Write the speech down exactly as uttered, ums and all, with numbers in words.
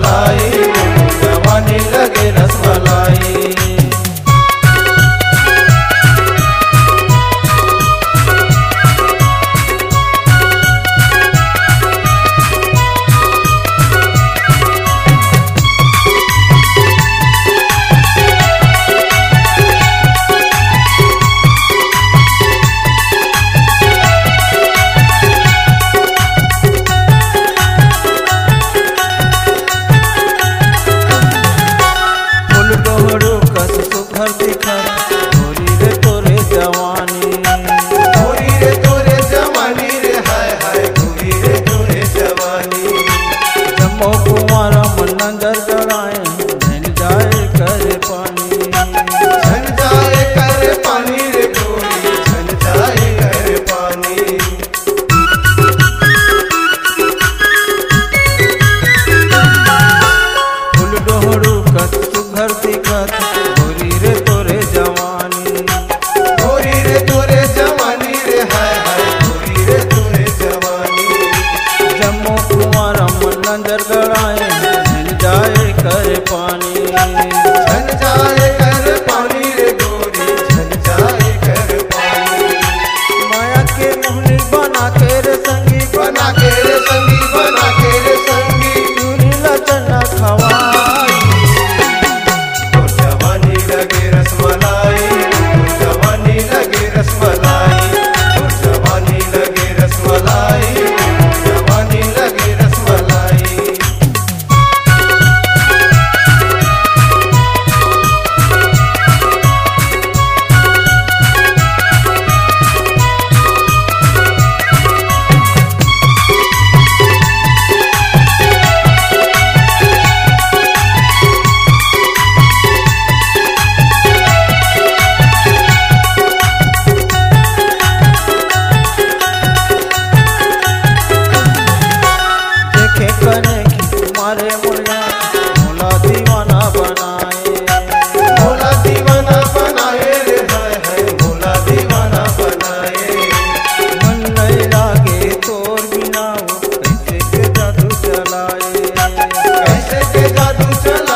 लाई, जवानी लगे रसमलाई। फूल डोहड़ू कस सुघर दिखत, गोरी रे तोरे जवानी। गोरी रे तोरे जवानी रे, हाय हाय, गोरी रे तोरे जवानी। जम्मो कुंवारा मन नंजर गड़ाए, झन जाए करे पानी। झन जाए करे पानी रे गोरी, झन जाए करे पानी। फूल डोहड़ू कस सुघर दिखत, गोरी रे तोरे जवानी। गोरी रे तोरे जवानी रे, हाय हाय, गोरी रे तोरे जवानी। जम्मो कुंवारा मन नंजर गड़ाए, झन जाए करे पानी। झन जाए करे पानी रे गोरी, झन जाए करे पानी। माया के मोहनी बना के रे संगी, बना के रे संगी, बना के रे संगी। चूरी ला चना खवाई। तोर जवानी लगे रसमलाई, तोर जवानी लगे रसमलाई, तोर जवानी लगे रसमलाई, तोर जवानी लगे रसमलाई। देखे कने खींच मारे मुड़िया, मोला दीवाना बनाए। मोला दीवाना बनाए रे, हाय हाय, मोला दीवाना बनाए। मन नहीं लागे तोर बिना, वो कैसे के जादू चलाए। कैसे के जादू चलाए।